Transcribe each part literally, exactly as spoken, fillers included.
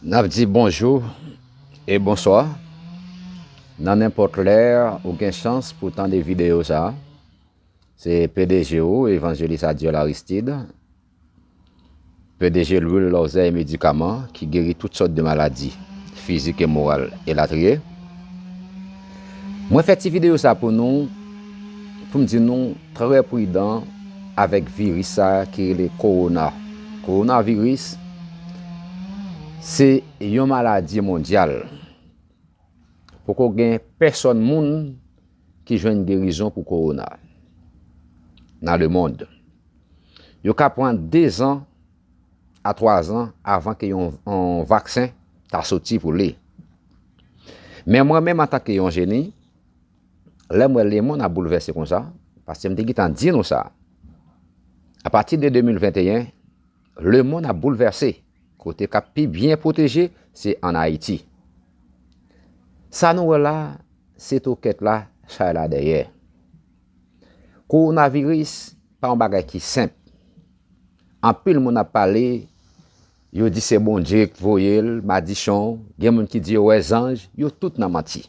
N ap di bonjou e bonswa. Nan nenpòt lè ou gen chans pou tande videyo sa a, se P D G ou, Evanjelis Adiel Aristide, P D G Lwil Lòzèy Medikaman, ki geri tout sòt de maladi fizik e moral, elatriye. Mwen fè ti videyo sa pou nou, pou m di nou trè pridan avèk viris sa ki rele kowona. Kowonaviris, se yon maladi mondyal. Poko gen pèsòn moun ki jwenn gerizon pou kowona nan lemonn. Yo ka pran dezan a twazan avan ke yon, yon vaksen ta soti pou li. Men mwen menm, antanke yon jeni, lè m wè lemonn ap boulvèse konsa, paske m te gentan di nou sa, apati de de mil venteyen, lemonn ap boulvèse. Kote k ap pi byen pwoteje, se ann Ayiti. Sa nou wè la, se tokèt la, chay la dèyè. Kowonaviris pa yon bagay ki senp. Anpil moun ap pale, yo di se Bondye k voye l, madichon, gen moun ki di yo wè zanj, yo tout nan manti.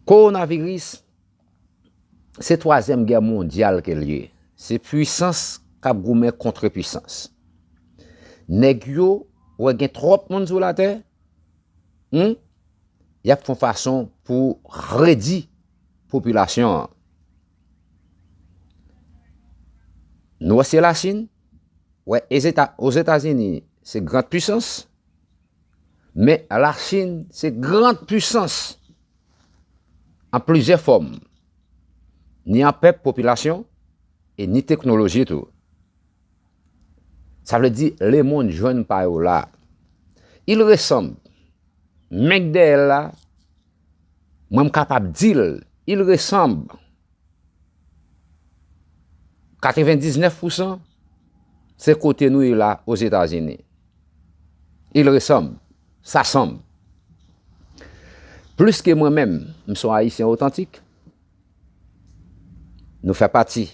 Kowonaviris, se twazyèm gè mondyal ke l ye. Se pwisans k ap goumen kont pwisans. Nèg yo wè gen twòp moun sou latè, hmm? Y ap fè yon fason pou redi popilasyon an. Nou wè se Lachin, wè Ezeta-, Ozetazini se grand pwisans, men Lachin se grand pwisans an plizyè fòm, ni an pèp, popilasyon, e ni teknoloji tou. Sa vle di lemonn jwenn pa yo la. Il ressemble, men k dèyè l la, mwen m kapab di l, il ressemble katrevendiznèf pousan se kote nou ye la Ozetazini. Il ressemble, sa sanm. Plis ke mwen menm, m se yon Ayisyen otantik. Nou fè pati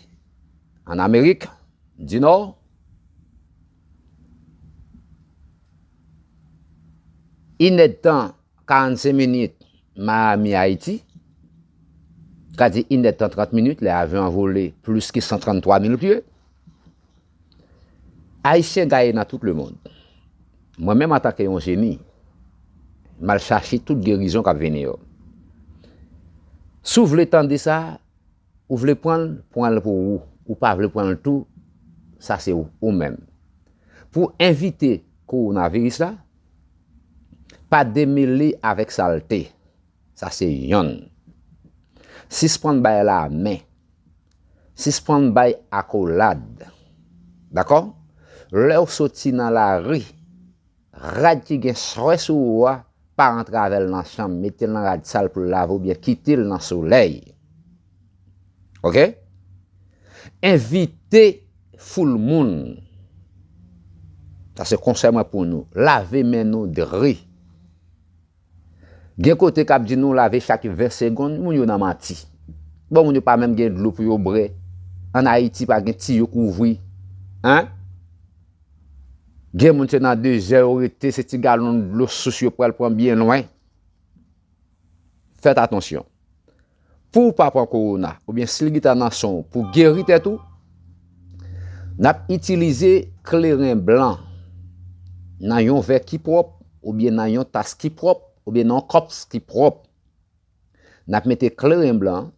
ann Amerik di Nò. Inèdtan, karannsenk minit, Miami, Ayiti. Ka di inèdtan, trant minit, lè avyon an vole plis ke san tranntwa mil pye. Ayisyen gaye nan tout lemonn. Mwen menm, antanke yon jeni, m al chache tout gerizon k ap vini yo. Si w vle tande sa, ou vle pran l, pran l pou ou. Ou pa vle pran l tou, sa se ou, ou menm. Pou evite kowonaviris la, pa demele avèk salte. Sa se yonn. Sispann bay lamen. Sispann bay akolad. Dakò? Lè w soti nan lari, rad ki gen swè sou ou a, pa rantre avè l nan chanm, mete l nan rad sal pou l lave oubyen kite l nan solèy. Oke? Envite foul moun. Sa se konsèy mwen pou nou. Lave men nou dri. Gen kote k ap di nou lave chak ven segonn, moun yo nan manti. Bon, moun yo pa menm gen dlo pou yo bwè. Ann Ayiti pa gen tiyo k ouvri. Hein? Gen moun se nan dezè yo rete, se ti galon dlo sous yo pral pran byen lwen. Fèt atansyon. Pou w pa pran kowona, oubyen si l gentan nan san w, pou w geri tèt ou, n ap itilize kleren blan nan yon vè ki pwòp, oubyen nan yon tas ki pwòp, oubyen nan yon kòps ki pwòp. N ap mete kleren blan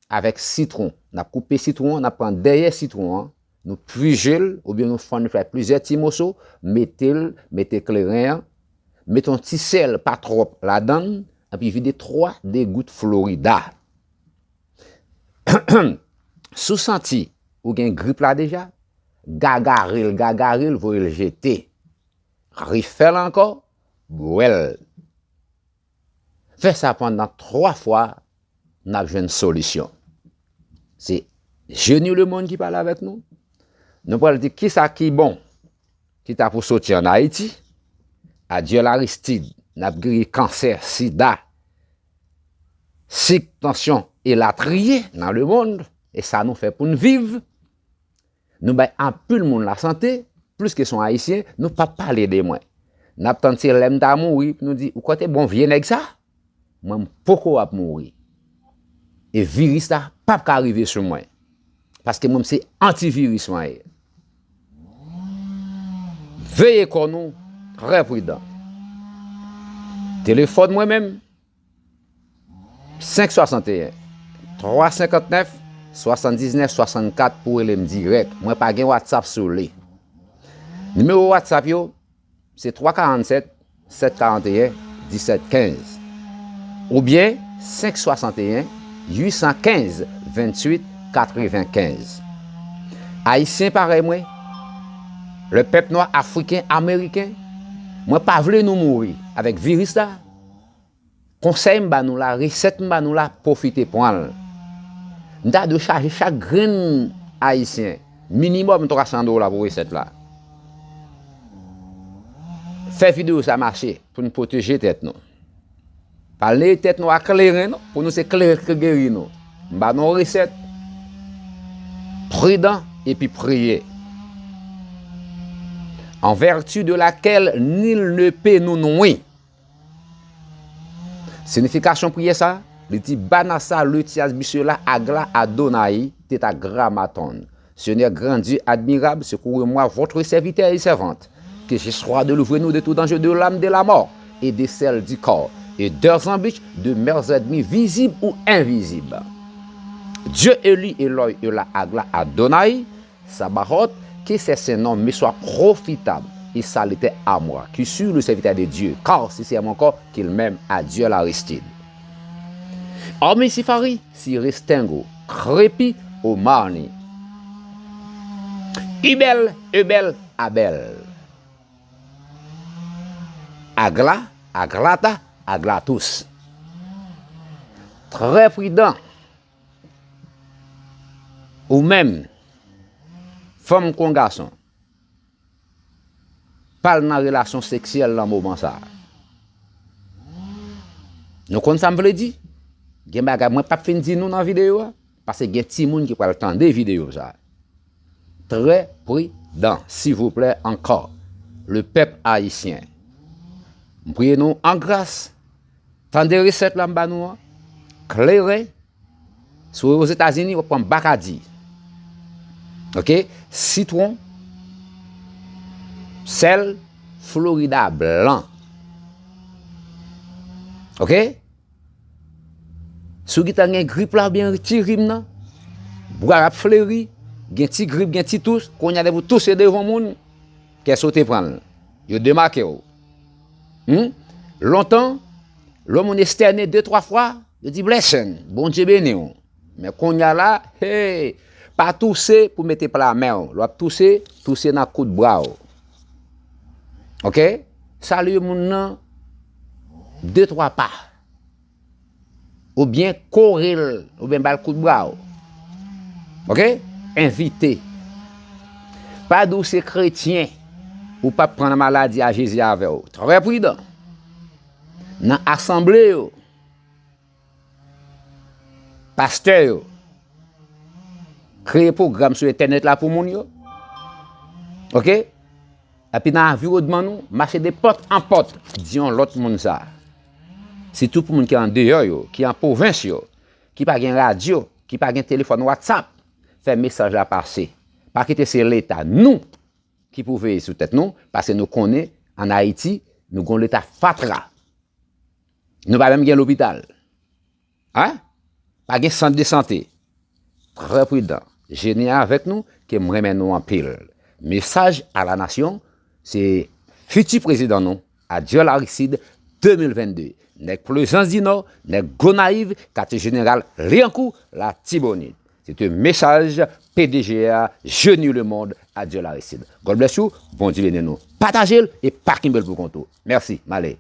avèk sitwon. N ap koupe sitwon an, n ap pran dèyè sitwon an, nou pije l, oubyen nou fann fè plizyè ti moso, mete l, mete kleren an, mete yon ti sèl, pa twòp, ladan l, epi vide twa degout Florida. Si w santi ou gen grip la deja, gagare l, gagare l, voye l jete. Refè l ankò, bwè l. Fè sa pandan twa fwa, n ap jwenn solisyon. Se Jeni Lemonn ki pale avèk nou. Nou pral di kisa ki bon, ki ta pou soti ann Ayiti. Adiel Aristide, n ap geri kansè, sida, sik, tansyon, elatriye nan lemonn. E sa nou fè pou n viv. Nou bay anpil moun lasante. plis ke se yon Ayisyen, nou p ap pale de mwen. N ap tann se lè m ta mouri pou nou di, ou kwè te bon vye nèg sa? Mwen, m poko ap mouri. E viris la p ap ka rive sou mwen. Paske mwen, m se antiviris mwen ye. Veye kò nou trè pridan. Telefòn mwen menm, senk swasanteyen, twa senkantnèf, swasanndiznèf, swasannkat pou rele m dirèk. Mwen pa gen WhatsApp sou li. Nimewo WhatsApp yo, se twa karannsèt, sèt karanteyen, disèt kenz. Oubyen senk swasanteyen, uitsankenz, venntuit, katrevenkenz. Ayisyen parèy mwen, le pèp nwa, afriken, ameriken, mwen pa vle nou mouri avèk viris la. Konsèy m ba nou la, resèt m ba nou la, pwofite pran l. M ta dwe chaje chak grenn Ayisyen minimòm twa san dola pou resèt la. Fè videyo sa mache pou n pwoteje tèt nou. Pa neye tèt nou ak kleren non, pou nou se kleren k geri nou. M ba nou resèt. Pridan epi priye. En vertu de laquelle nul ne peut nous nuire. Sinifikasyon priyè sa, li di, Banasa Letias Bisela Agla Adonaï Tetragrammaton. Seigneur grand Dieu admirable, secourez-moi, votre serviteur et servante, que je sois délivré nous de tout danger de l'âme, de la mort et de celle du corps, et des embûches de mes ennemis visibles ou invisibles. Dieu élu, Eloi, Ela, Agla, Adonaï, Sabaoth, que ses saints noms me soient profitables et salutaires à moi, qui suis le serviteur de Dieu, car c'est à mon corps qu'il m'aime à Dieu la restine. Omi si fari, si restengo, krepi o marni. Ibel, ebel, abel. Agla, aglata, aglatus. Trè pridan. Ou menm, fanm kon gason, pa al nan relasyon seksyèl nan moman sa a. Nou konn sa m vle di? Gen bagay mwen p ap fin di nou nan videyo a, paske gen timoun ki pral tande videyo sa a. Trè pridan, silvouplè, ankò, le pèp ayisyen. M priye nou an gras, tande resèt la m ba nou an, kleren, si w Ozetazini, w ap pran Bacardi. Oke? Sitwon, sèl, Florida blan. Oke? Si w gentan gen grip la oubyen ti rim nan, bra ap fleri, gen ti grip, gen ti tous, kounye a depi w touse devan moun, kè sote pran l. Yo demake w. Hmm? Lontan, lè yon moun estène de, twa fwa, yo di, "Blessing, Bondye beni w." Men kounye a la, hey, pa touse pou mete pla men w. Lè w ap touse, touse nan kout bra w. Oke? Salye moun nan de, twa pa. Oubyen kore l, oubyen ba l kout bra w. Oke? Envite. Pa di w se kretyen, ou p ap pran maladi a Jezi avè w. Trè pridan. Nan asanble yo, pastè yo kreye pwogram sou entènèt la pou moun yo. Oke? Epi nan anviwònman nou, mache de pòt an pòt, di yon lòt moun sa. Sitou pou moun ki andeyò yo, ki an pwovens yo, ki pa gen radyo, ki pa gen telefòn WhatsApp, fè mesaj la pase. Pa kite se Leta, nou, ki pou veye sou tèt nou, paske nou konnen, ann Ayiti, nou gon Leta fatra. Nou pa menm gen lopital. Hein? Pa gen sant de sante. Trè pridan. Jeni avèk nou, ke m renmen nou anpil. Mesaj a la nasyon, se fiti prezidan nou, Adiel Aristide, de mil vennde. Nèg Plezans di Nò, nèg Gonayiv, katye jeneral Lyankou, Latibonit. Se te mesaj P D G A, Jeni le mond, Adiel Aristide. God bless you, Bondye beni nou. Pataje l e pa kenbe l pou kont ou. Mèsi, m ale.